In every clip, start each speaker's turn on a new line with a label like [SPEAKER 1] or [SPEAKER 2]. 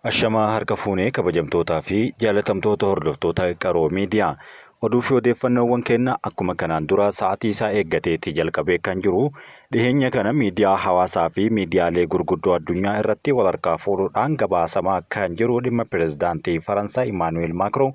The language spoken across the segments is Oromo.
[SPEAKER 1] Ashamaa harka fuunee kabajamtootaa fi jaalatamtoota hordoftoota Qaroo Miidiyaa. Oduu fi odeeffannoowwan keenya akkuma kanaan dura sa'aatii isaa eeggateetti jalqabee kan jiru dhiheenya kana miidiyaa hawaasaa fi miidiyaalee gurguddoo addunyaa irratti wal harkaa fuudhuudhaan gabaasamaa kan jiru dhimma pirezidaantii Faransaay Imaanu'eel Maakroon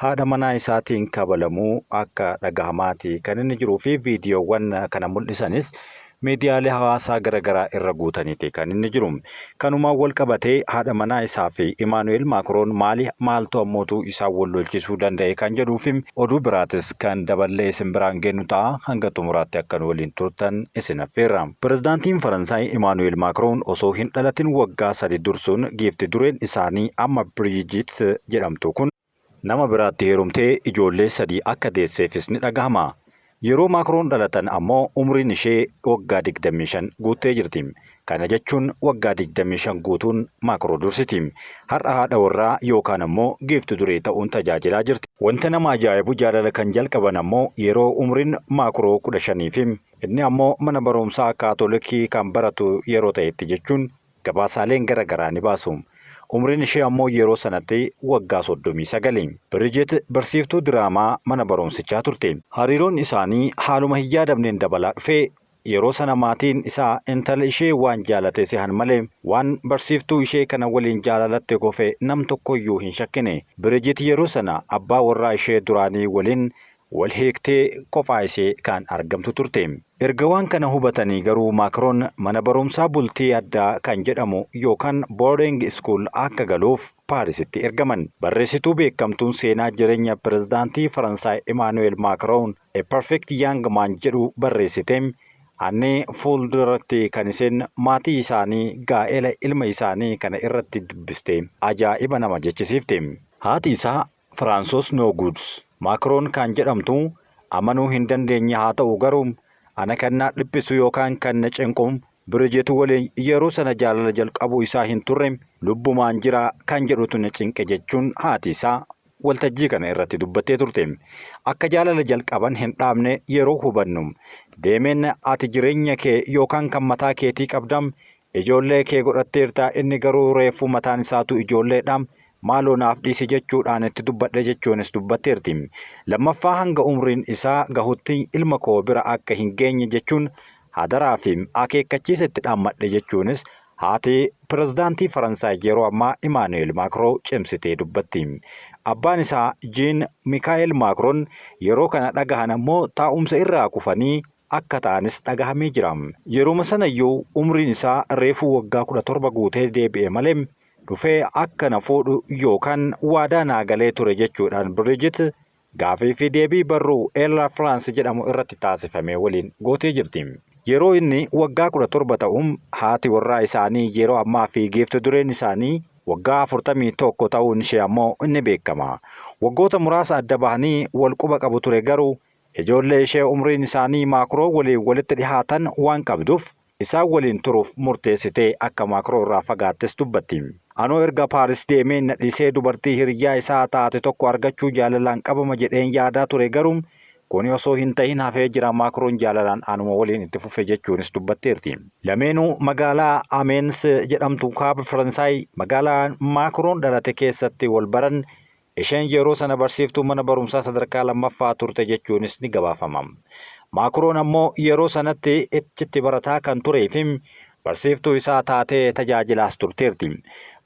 [SPEAKER 1] haadha manaa isaatiin kabalamuu akka dhagahamaati kan inni jiruu fi viidiyoowwan kana mul'isanis miidiyaalee hawaasaa garaagaraa irra guutaniiti kan inni jiru. Kanumaan wal qabatee haadha manaa isaa fi Imaanu'eel Maakroon maali maaltu ammootu isaan wal lolchisuu danda'e kan jedhuu fi oduu biraatis kan daballee isin biraan geennu ta'a hanga xumuraatti akka nu waliin turtan isin affeerra. Pirezidaantiin Faransaay Imaanu'eel Maakroon osoo hin dhalatin waggaa 3 dursuun giifti dureen isaanii amma Biriijit jedhamtu kun nama biraatti heerumtee ijoollee 3 akka deesseefis ni dhagahama. Yeroo Maakroon dhalatan ammoo umriin ishee waggaa 25 guuttee jirti. Kana jechuun waggaa 25 guutuun Maakroo dursiti. Har'a haadha warraa yookaan ammoo giifti duree ta'uun tajaajilaa jirti. Wanta nama ajaa'ibu jaalala kan jalqaban ammoo yeroo umriin Maakroo 15 fi inni ammoo mana barumsaa Kaatolikii kan baratu yeroo ta'etti jechuun gabaasaaleen gara garaa ni baasu. Umriin ishee ammoo yeroo sanatti waggaa 39. Biriijit barsiiftuu diraamaa mana barumsichaa turte. Hariiroon isaanii haaluma hin yaadamneen dabalaa dhufe. Yeroo sana maatiin isaa intala ishee waan jaalate sehan malee waan barsiiftuu ishee kana waliin jaalalatti kufe nam tokkoyyuu hin shakkine. Biriijit yeroo sana abbaa warraa ishee duraanii waliin wal hiiktee qofaa ishee kan argamtu turte. Erga waan kana hubatanii garuu Maakroon mana barumsaa bultii addaa kan jedhamu yookaan boarding school akka galuuf Paarisitti ergaman. Barreessituu beekamtuun seenaa jireenya pirezidaantii Faransaay Imaanu'eel Maakroon A Perfect Young Man jedhu barreessite Anne fuulduratti kan isheen maatii isaanii gaa'ela ilma isaanii kana irratti dubbiste ajaa'iba nama jechisiifte. Haati isaa Firaansos Nooguds Maakroon kan jedhamtu amanuu hin dandeenye haa ta'u garuu ana kan na dhiphisu yookaan kan na cinqu Biriijit waliin yeroo sana jaalala jalqabuu isaa hin turre lubbumaan jira kan jedhutu na cinqe jechuun haati isaa waltajjii kana irratti dubbattee turte. Akka jaalala jalqaban hin dhaabne yeroo hubannu deemeen ati jireenya kee yookaan kan mataa keetii qabda ijoollee kee godhatteerta inni garuu reefuu mataan isaatu ijoolleedha maaloo naaf dhiisi jechuudhaan itti dubbadhe jechuunis dubbatteerti. Lammaffaa hanga umriin isaa gahutti ilma koo bira akka hin geenye jechuun hadaraa fi akeekkachiisa itti dhaammadhe jechuunis haati pirezidaantii Faransaay yeroo ammaa Imaanu'eel Maakroo cimsitee dubbatti. Abbaan isaa Jiin Mikaa'el Maakroon yeroo kana dhagahan ammoo taa'umsa irraa kufanii akka ta'anis dhagahamee jira. Yeruma sanayyuu umriin isaa reefuu waggaa 17 guutee deebi'e malee dhufee akka na fuudhu yookaan waadaa naa galee ture jechuudhaan Biriijit gaafii fi deebii barruu Ella Firaans jedhamu irratti taasifame waliin gootee jirti. Yeroo inni waggaa 17 ta'u haati warraa isaanii yeroo ammaa fi giifti dureen isaanii waggaa 41 ta'uun ishee ammoo ni beekama. Waggoota muraasa adda bahanii wal quba qabu ture garuu ijoollee ishee umriin isaanii Maakroo waliin walitti dhihaatan waan qabduuf isaan waliin turuuf murteessitee akka Maakroo irraa fagaattes dubbatti. Anoo erga Paaris deemee na dhiisee dubartii hiriyyaa isaa taate tokko argachuu jaalalaan qabama jedheen yaadaa ture garuu kuni osoo hin tahin hafee jira Maakroon jaalalaan anuma waliin itti fufe jechuunis dubbatteerti. Lameenuu magaalaa Ameens jedhamtu kaaba Faransaay magaalaa Maakroon dhalate keessatti wal baran. Isheen yeroo sana barsiiftuu mana barumsaa sadarkaa lammaffaa turte jechuunis ni gabaafama. Maakroon ammoo yeroo sanatti achitti barataa kan turee fi barsiiftuu isaa taatee tajaajilaas turteerti.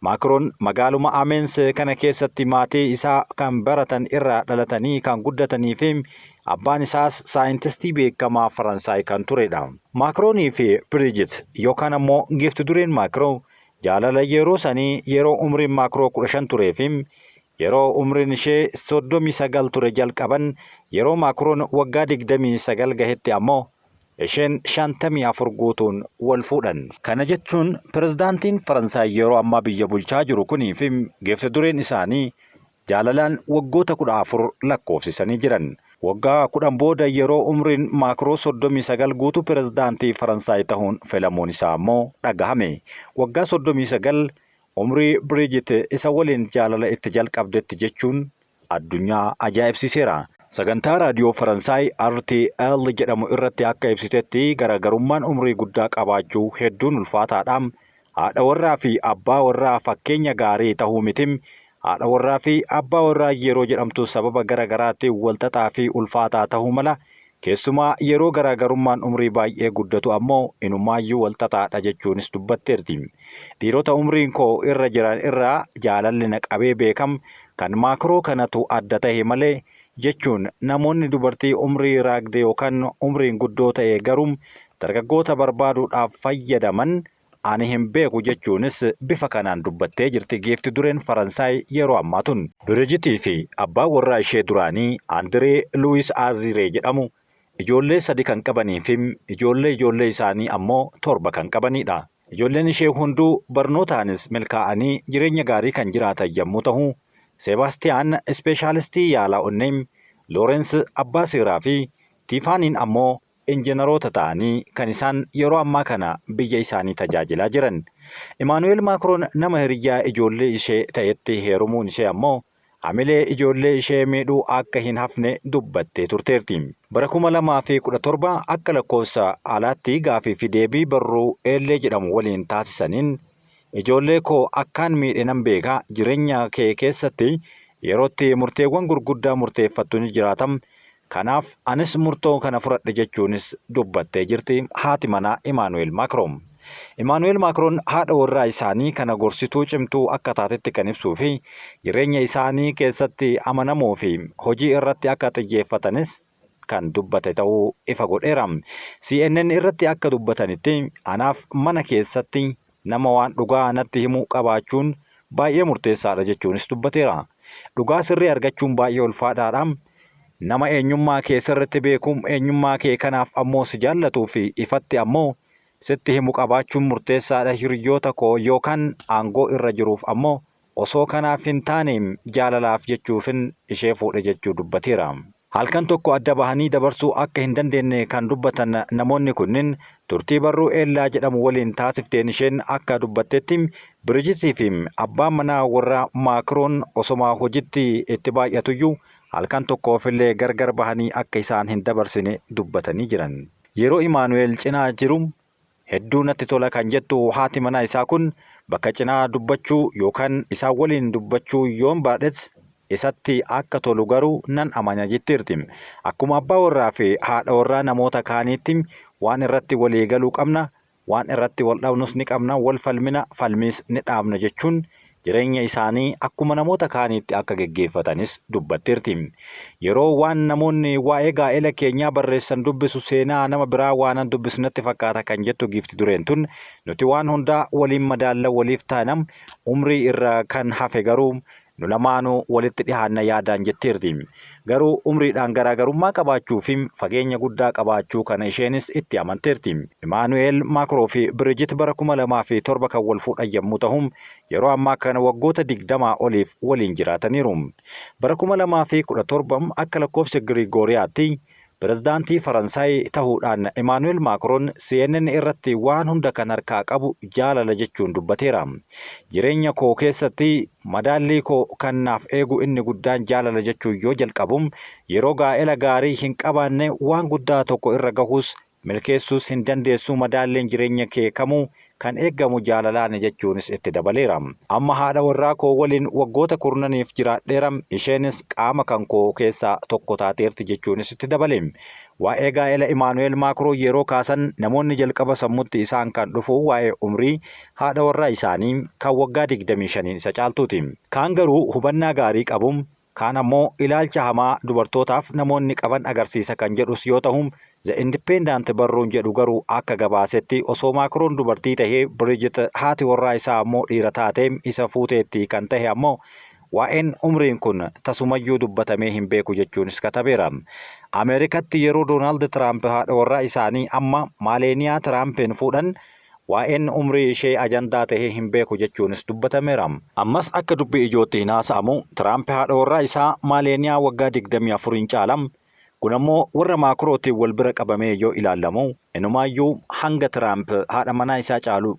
[SPEAKER 1] Maakroon magaaluma Ameens kana keessatti maatii isaa kan baratan irraa dhalatanii kan guddatanii fi abbaan isaas saayintistii beekamaa Faransaay kan turedha. Maakroonii fi Biriijit yookaan ammoo giifti dureen Maakroo jaalala yeroo sanii yeroo umriin Maakroo 15 turee fi yeroo umriin ishee 39 ture jalqaban yeroo Maakroon waggaa 29 gahetti ammoo isheen 54 guutuun wal fuudhan. Kana jechuun pirezidaantiin Faransaay yeroo ammaa biyya bulchaa jiru kunii fi giifti dureen isaanii jaalalaan waggoota 14 lakkoofsisanii jiran. Waggaa 10 booda yeroo umriin Maakroo 39 guutu pirezidaantii Faransaay tahuun filamuun isaa ammoo dhagahame. Waggaa 39 umrii Biriijit isa waliin jaalala itti jalqabdetti jechuun addunyaa ajaa'ibsiiseera. Sagantaa raadiyoo Faransaay RTL jedhamu irratti akka ibsitetti garaagarummaan umrii guddaa qabaachuu hedduun ulfaataadha. Haadha warraa fi abbaa warraa fakkeenya gaarii tahuu miti. Haadha warraa fi abbaa warraa yeroo jedhamtu sababa gara garaatiin walxaxaa fi ulfaataa tahuu mala. Keessumaa yeroo garaagarummaan umrii baay'ee guddatu ammoo inumaayyuu walxaxaadha jechuunis dubbatteerti. Dhiirota umriin koo irra jiran irraa jaalalli na qabee beekam kan Maakroo kanatu adda tahe malee jechuun namoonni dubartii umrii raagde yookaan umriin guddoo ta'e garuu dargaggoota barbaaduudhaaf fayyadaman ani hin beeku jechuunis bifa kanaan dubbattee jirti giifti dureen Faransaay yeroo ammaa tun. Birijitii fi abbaan warraa ishee duraanii Andiree Luwiis Aaziree jedhamu ijoollee sadi kan qabanii fi ijoollee ijoollee isaanii ammoo 7 kan qabanidha. Ijoolleen ishee hunduu barnootaanis milkaa'anii jireenya gaarii kan jiraatan yammuu tahu, Seebaastiyaan ispeeshaalistii yaala onnee, Looreens abbaa seeraa fi Tiifaaniin ammoo injinaroota ta'anii kan isaan yeroo ammaa kana biyya isaanii tajaajilaa jiran. Imaanu'eel Maakroon nama hiriyyaa ijoollee ishee ta'etti heerumuun ishee ammoo hamilee ijoollee ishee miidhuu akka hin hafne dubbattee turteerti. Bara 2017 akka lakkoofsa alaatti gaaffii fi deebii barruu Eellee jedhamu waliin taasisaniin Ijoollee koo akkaan miidhe nan beeka, jireenya kee keessatti yerootti murteewwan gurguddaa murteeffattu ni jiraata, kanaaf anis murtoo kana fudhadhe jechuunis dubbattee jirti haati manaa Imaanu'eel Maakroon. Imaanu'eel Maakroon haadha warraa isaanii kana gorsituu cimtuu akka taatetti kan ibsuu fi jireenya isaanii keessatti amanamoo fi hojii irratti akka xiyyeeffatanis kan dubbate ta'uu ifa godheera. CNN irratti akka dubbatanitti anaaf mana keessatti nama waan dhugaa natti himu qabaachuun baay'ee murteessaadha jechuunis dubbateera. Dhugaa sirrii argachuun baay'ee ulfaataadha. Nama eenyummaa kee sirritti beeku, eenyummaa kee kanaaf ammoo si jaallatuu fi ifatti ammoo sitti himu qabaachuun murteessaadha. Hiriyoota koo yookaan aangoo irra jiruuf ammoo Osoo kanaaf hin taane jaalalaaf jechuufin ishee fuudhe jechuu dubbateera. Halkan tokko adda bahanii dabarsuu akka hin dandeenne kan dubbatan namoonni kunniin, turtii barruu Ellaa jedhamu waliin taasifteen isheen akka dubbattetti, Birijiit fi abbaan manaa warraa Maakroon osoma hojitti itti baay'atuyyuu halkan tokkoofillee gargar bahanii akka isaan hin dabarsine dubbatanii jiran. Yeroo Imaanu'eel cinaa jiru Hedduu natti tola kan jettu haati manaa isaa kun bakka cinaa dubbachuu yookaan isaan waliin dubbachuu yoon baadhes isatti akka tolu garuu nan amana jetteerti. Akkuma abbaa warraa fi haadha warraa namoota kaaniitti waan irratti walii galuu qabna, waan irratti wal dhabnus ni qabna, wal falmina, falmiis ni dhaabna jechuun jireenya isaanii akkuma namoota kaaniitti akka geggeeffatanis dubbatteerti. Yeroo waan namoonni waa'ee gaa'ela keenyaa barreessan dubbisu seenaa nama biraa waanan dubbisu natti fakkaata kan jettu giifti dureen tun nuti waan hundaa waliin madaalla waliif taana umrii irra kan hafe garuu nu lamaanuu walitti dhihaanna yaadaan jetteerti. Garuu umriidhaan garaagarummaa qabaachuu fi fageenya guddaa qabaachuu kana isheenis itti amanteerti. Imaanu'eel Maakroo fi Biriijit bara 2007 kan wal fuudhan yommuu tahu, yeroo ammaa kana waggoota 20 oliif waliin jiraataniiru. Bara 2017 akka lakkoofsa Giriigooriyaatti Pirezidaantii Faransaay tahuudhaan Imaanu'eel Maakroon CNN irratti waan hunda kan harkaa qabu jaalala jechuun dubbateera. Jireenya koo keessatti madaallii koo kan naaf eegu inni guddaan jaalala jechuun yoo jalqabu, yeroo gaa'ela gaarii hin qabaanne waan guddaa tokko irra gahuus milkeessuus hin dandeessu madaalliin jireenya kee kamuu kan eegamu jaalalaani jechuunis itti dabaleera. Amma haadha warraa koo waliin waggoota kurnaniif jiraadheera, isheenis qaama kan koo keessaa tokko taateerti jechuunis itti dabale. Waa'ee gaa'ela Imaanu'eel Maakroo yeroo kaasan namoonni jalqaba sammutti isaan kan dhufu waa'ee umrii haadha warraa isaanii kan waggaa 25n isa caaltuuti. Kaan garuu hubannaa gaarii qabu, Kaan ammoo ilaalcha hamaa dubartootaaf namoonni qaban agarsiisa kan jedhus yoo tahu, The Independent barruun jedhu garuu akka gabaasetti osoo Maakroon dubartii tahee Biriijit haati warraa isaa ammoo dhiira taatee isa fuuteetti kan tahe ammoo waa'een umriin kun tasumayyuu dubbatamee hin beeku jechuunis katabeera. Ameerikatti yeroo Doonaald Tiraamp haadha warraa isaanii amma Maaleeniyaa Tiraampiin fuudhan Waa'een umrii ishee ajandaa tahee hin beeku jechuunis dubbatameera. Ammas akka dubbii ijootti hin haasa'amu, Tiraamp haadha warraa isaa Maaleeniyaa waggaa 24n caala. Kun ammoo warra Maakrootiin wal bira qabamee yoo ilaalamu, inumaayyuu hanga Tiraamp haadha manaa isaa caalu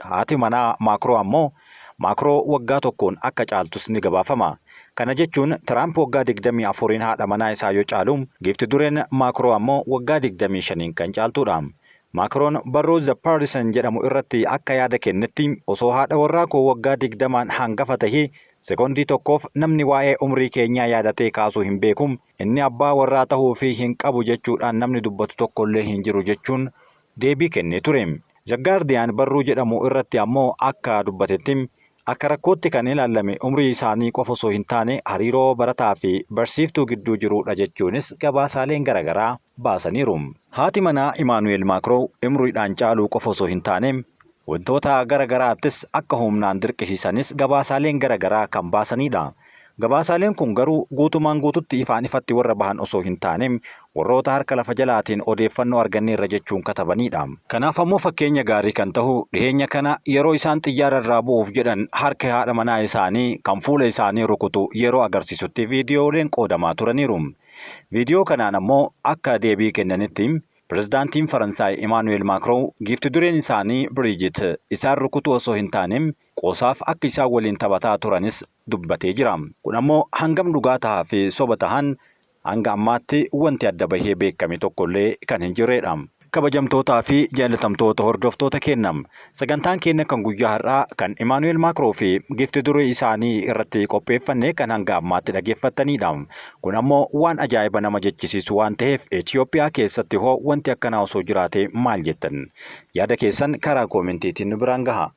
[SPEAKER 1] haati manaa Maakroo ammoo Maakroo waggaa tokkoon akka caaltus ni gabaafama. Kana jechuun Tiraamp waggaa 24n haadha manaa isaa yoo caalu, giifti dureen Maakroo ammoo waggaa 25n kan caaltudha. Maakroon barruu The Parisian jedhamu irratti akka yaada kennetti, osoo haadha warraa koo waggaa 20n hangafa tahee sekondii tokkoof namni waa'ee umrii keenyaa yaadatee kaasuu hin beeku, inni abbaa warraa tahuufii hin qabu jechuudhaan namni dubbatu tokkollee hin jiru jechuun deebii kennee ture. The Guardian barruu jedhamu irratti ammoo akka dubbatetti, Akka rakkootti kan ilaalame umrii isaanii qofa osoo hin taane hariiroo barataa fi barsiiftuu gidduu jiruudha jechuunis gabaasaaleen garagaraa baasaniiru. Haati manaa Imaanu'eel Maakroo umriidhaan caaluu qofa osoo hin taane wantoota gara garaattis akka humnaan dirqisiisanis gabaasaaleen gara garaa kan baasaniidha. Gabaasaaleen kun garuu guutumaan guututti ifaan ifatti warra bahan osoo hin taane warroota harka lafa jalaatiin odeeffannoo arganneerra jechuun katabaniidha. Kanaaf ammoo fakkeenya gaarii kan tahu dhiheenya kana yeroo isaan xiyyaara irraa bu'uuf jedhan harki haadha manaa isaanii kan fuula isaanii rukutu yeroo agarsiisutti viidiyooleen qoodamaa turaniiru. Viidiyoo kanaan ammoo akka deebii kennanitti Pirezidaantiin Faransaay Imaanu'eel Maakroo giifti dureen isaanii Biriijit isaan rukutuu osoo hin taane qoosaaf akka isaan waliin taphataa turanis dubbatee jira. Kun ammoo hangam dhugaa tahaa fi soba tahan hanga ammaatti wanti adda bahee beekame tokkollee kan hin jirreedha. Kabajamtootaa fi jaallatamtoota hordoftoota keenna, sagantaan keenna kan guyyaa har'aa kan Imaanu'eel Maakroo fi giifti duree isaanii irratti qopheeffanne kan hanga ammaatti dhageeffattaniidha. Kun ammoo waan ajaa'iba nama jechisiisu waan taheef Itiyoophiyaa keessatti hoo wanti akkanaa osoo jiraatee maal jettan? Yaada keessan karaa koomentiitiin nu biraan gahaa.